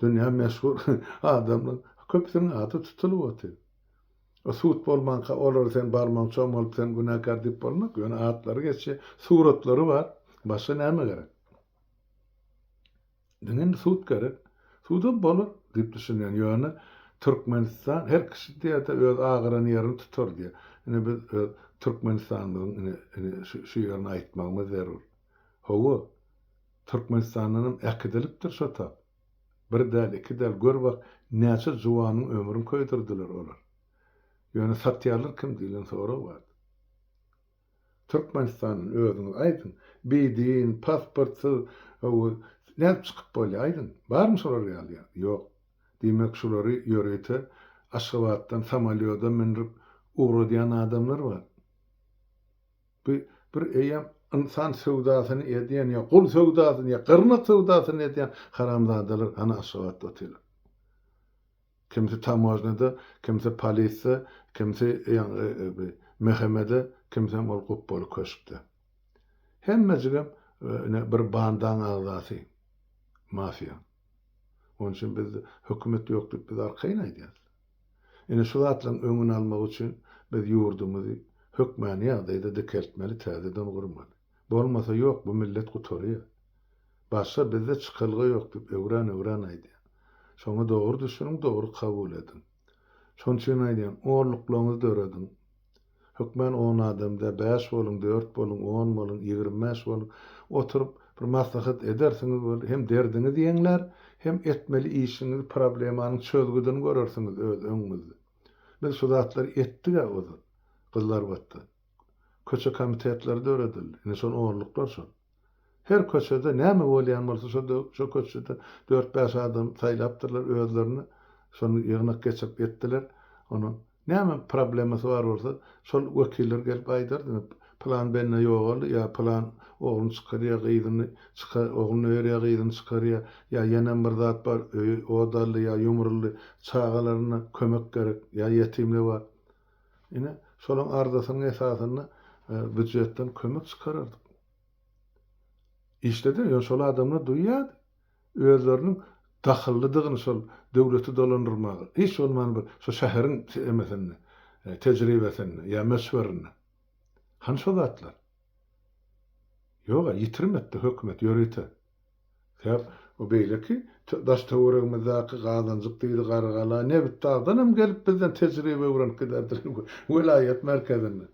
dünýä meşhur adamlaryň köpüsiniň ady tutulyp otyr. O sud bolmanka olary sen barmagyň çomalyp sen günäkär diýip bolmak, ýöne atlary geçýär, suratlary bar, başga näme gerek? Diňe indi sud gerek. Sudam bolar diýip düşünýän. Ýöne Türkmenistan her kişi diýýär-de öz agyran ýerini tutar diýýär. Ine biz öz Türkmenistanymyzyň ine ine şu şu ýerini aýtmagymyz zerur. Hawa, Türkmenistandanam äkidilipdir şo tap. Bir däl, iki däl, gör bak näçe juwanyň ömrüni köýdürdiler olar. Ýöne satýarlar kim diýlen sorag bar. Türkmenistandan özüňiz aýdyň. Bidin, pasportsyz nädip çykyp bolýar aýdyň. Barmy şolar ýaly ýa? Ýok. Diýmek şulary ýörite Aşgabatdan samolýoda mündirip ugradýan adamlar bar. Bu bir eýýäm ynsan söwdasyny edýän ýa gul söwdasyny ýa gyrnak söwdasyny edýän haramzadalar hany Aşgabatda otyrlar. Kimsi tamožnada, kimsi polisiýa, kimsi MHM-de, kimsem ol gupbaly köşkde. Hemmejigem ine bir bandaň agzasy. Mafiýaň. Onuň üçin bizde hökümet ýok diýip biz arkaýyn aýdýarys. Ine şu zatlaryň öňüni almak üçin biz ýurdumyzy hökmany ýagdaýda dikeltmeli, täzeden gurmaly. Bolmasa ýok bu millet gutarýar. Başga bizde çykalga ýok diýip öwran-öwran aýdýan. Şoňa dogry düşüniň, dogry kabul ediň. Şonuň üçin aýdýan, onluklaryňyzy dörediň. Hökmän on adam däl, bäş boluň, dört boluň, on boluň, 25 boluň. Oturyp bir maslahat edersiňiz weli, hem derdiňiz ýeňlär, hem etmeli işiňizi, problemanyň çözgüdini görersiňiz öz öňüňizde. Biz şu zatlary etdig-ä ozal, Gyzylarbatda. Köçe komitetleri döredildi. Ine şol onluklar şol. Her köçede näme bolýan bolsa şo şo köçede dört-bäş adam saýlapdyrlar özlerine. Şony ýygnak geçirip etdiler. Onuň näme problemasy bar bolsa şol wekiller gelip aýdardy. Ine pylan bende ýogaldy ýa pylan ogluny çykarýar gyzyny çyka ogluny öýerýär gyzyny çykarýar ýa ýenem bir zat bar öýi ot aldy ýa ýumruldy çagalaryna kömek gerek ýa ýetimlik bar. Ine, şolaň arzasynyň esasynda býujetden kömek çykarardyk. Işledi, ýöne şol adamlar duýýardy. Özleriniň dahyllydygyny şol döwleti dolandyrmaga. Hiç bolman bir şo şäheriň emesinde, tejribesinde ýa möçberinde. Hany şo zatlar? Ýog-a, ýitirim etdi hökümet ýörite. Sebäp o beýleki daş-töweregimizdäki Gazanjyk diýdi, Garrygala, Nebitdagdan hem gelip bizden tejribe öwrenip giderdiler welaýat merkezinde.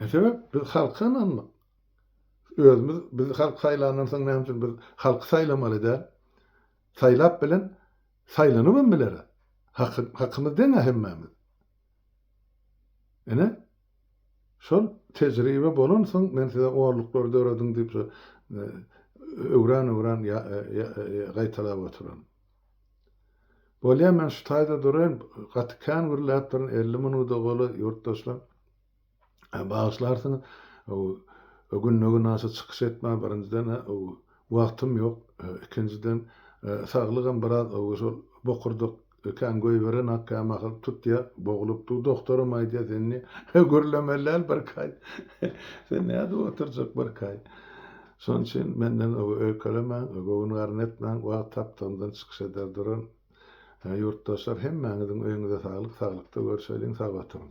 Ne sebäp? Biz halka ynandyk. Özümiz bizi halk saýlandan soň näme üçin biz halky saýlamaly däl? Saýlap bilen saýlanybam biler. Haky, hakymyz deň-ä hemmämiz. Ine, şol tejribe bolansoň men size orluklary dörediň diýip şu öwran-öwran gaýtalap oturan. Bolýa men şu taýda duraýyn, gaty kän gürläpdirin, 50 minuda golaý ýurtdaşlar. Bagyşlarsyňyz, günde-günaşa çykyş etmän birinjiden wagtym ýok, ikinjiden saglygam biraz şol bokurdak kän goýberenak kämahal tutýa boglup dur dogtoram aýdýa sen diýýä gürlemeli däl birki aý sen nädip oturjak birki aý şonuň üçin menden öýkelemäň göwün garyn etmäň wagt tapdygymdan çykyş eder duraryn ýurtdaşlar hemmäňiziň öýüňize saglyk saglykda görşeliň sag oturyň.